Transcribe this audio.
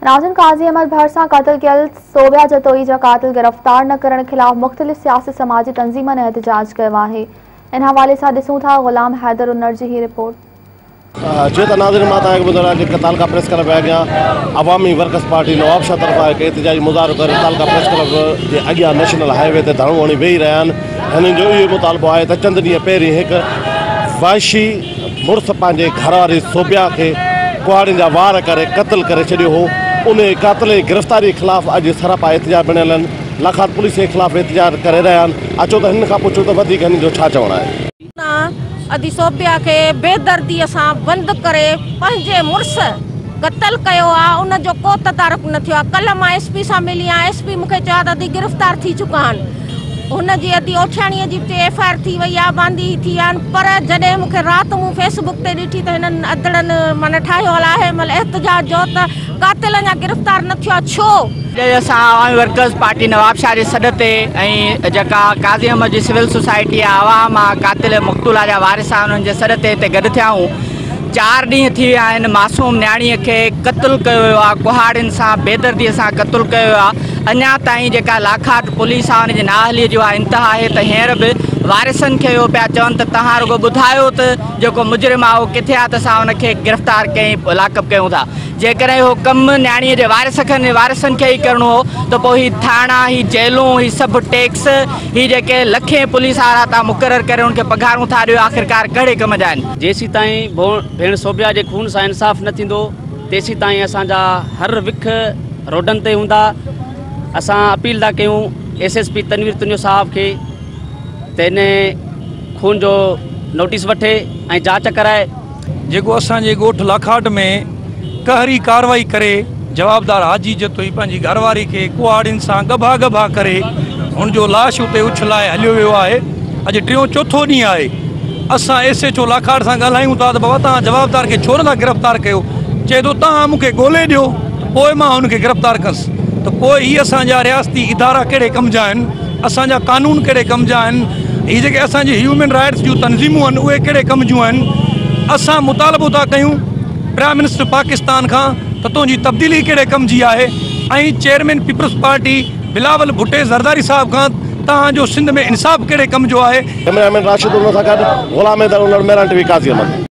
नाज़िम काज़ी अहमद भरिसां क़तल कयल सोबिया जतोई जा क़ातिल गिरफ़्तार न करण ख़िलाफ़ मुख़्तलिफ़ सियासी समाजी तंज़ीमनि एहतजाज कयो आहे। इन हवाले सां ॾिसूं था ग़ुलाम हैदर उनर जी ही रिपोर्ट। जी त नाज़रीन, मां तव्हांखे ॿुधायां कि तालका प्रेस क्लब अॻियां अवामी वर्कर्स पार्टी नवाबशाह तरफ़ां हिकु एहतजाजी मुज़ाहिरो करे तालका प्रेस क्लब जे अॻियां नेशनल हाईवे ते धरणो हणी वेही रहिया आहिनि। हिननि जो इहो मुतालबो आहे त चंद ॾींहं पहिरीं हिकु वाइशी मुड़ुस पंहिंजे घर वारी सोबिया खे कुहाड़ियुनि जा वार करे क़तल करे छॾियो हो। उन क़ातिल जी गिरफ़्तारी ख़िलाफ़ अॼु सरापा एहतजाज बणियल आहिनि। लाखात पुलिस जे ख़िलाफ़ एहतजाज करे रहिया आहिनि। अचो त हिननि खां पुछूं त वधीक हिननि जो छा चवणु आहे। अदी सोबिया खे बेदर्दीअ सां बंदि करे पंहिंजे मुड़ुस क़तल कयो आहे, उनजो को तदारुक न थियो आहे। कल्ह मां एस पी सां मिली आहियां, एस पी मूंखे चयो त अदी गिरफ़्तार थी चुका आहिनि। हुनजी अदी ओठियाणीअ जी एफ I R थी वई आहे, बांदी थी आहिनि। पर जॾहिं मूंखे राति मूं फेसबुक ते ॾिठी त हिननि अदड़नि माना ठाहियो आहे महिल एहतजाज जो त क़ातिल अञा गिरफ़्तार न थियो आहे, छो? असां अवामी वर्कर्स पार्टी नवाबशाह जे सॾ ते ऐं जेका काज़ी अहमद जी सिविल सोसाइटी आहे, आवाम आहे, क़ातिल मक़तूला जा वारिस आहिनि, उन्हनि जे सॾ ते हिते गॾु थिया आहियूं। 4 ॾींहं थी विया आहिनि, मासूम नियाणीअ खे क़तलु कयो वियो आहे, कुहाड़ियुनि सां बेदर्दीअ सां क़तलु कयो वियो आहे। अञा ताईं जेका लाखाट पुलिस आहे उनजी नाअहलीअ जो आहे इंतहा आहे त हींअर बि वारिसनि खे इहो पिया चवनि त तव्हां रुगो ॿुधायो त जेको मुजरिम आहे उहो किथे आहे त असां हुनखे गिरफ़्तार कई लाकअप कयूं था। जेकॾहिं इहो कमु नियाणीअ जे वारिसनि खे ई करिणो हो त पोइ ही थाणा, ही जेलूं, ही सभु टैक्स, ही जेके लखे पुलिस वारा तव्हां मुक़ररु करे उनखे पघारूं था ॾियो, आख़िरकार कहिड़े कम जा आहिनि? जेसीं ताईं भेण सोबिया जे खून सां इंसाफ़ न थींदो तेसीं ताईं असांजा हर विख रोडनि ते हूंदा। असां अपील था कयूं S S P Tanveer Tunio साहब खे त इन खून जो नोटिस वठे ऐं जांच कराए। जेको असांजे ॻोठ लाखाट में कहरी कार्रवाई करे जवाबदार हाजी जतोई पंहिंजी घरवारी खे कुहाड़ियुनि सां ॻभा ॻभा करे हुनजो लाश उते उछलाए हलियो वियो आहे। अॼु टियों चोथों ॾींहुं आहे। असां एस एच ओ लाखाट सां ॻाल्हायूं था त बाबा तव्हां जवाबदार खे छो नथा गिरफ़्तार कयो? चए थो तव्हां मूंखे ॻोल्हे ॾियो पोइ मां हुनखे गिरफ़्तार कंदुसि। त पोइ हीअ असांजा रियासती इदारा कहिड़े कम जा आहिनि, असांजा कानून कहिड़े कम जा आहिनि, हीअ जेके असांजी ह्यूमन राइट्स जूं तंज़ीमूं आहिनि उहे कहिड़े कम जूं आहिनि? असां मुतालबो था कयूं प्राइम मिनिस्टर पाकिस्तान खां त तुंहिंजी तब्दीली कहिड़े कम जी आहे ऐं chairman peoples party Bilawal Bhutto Zardari साहब खां तव्हांजो सिंध में इंसाफ़ कहिड़े कम जो आहे। कैमरामैन राशिद उमर सां गॾु ग़ुलाम हैदर उमर, मेहरान टीवी, काज़ी अहमद।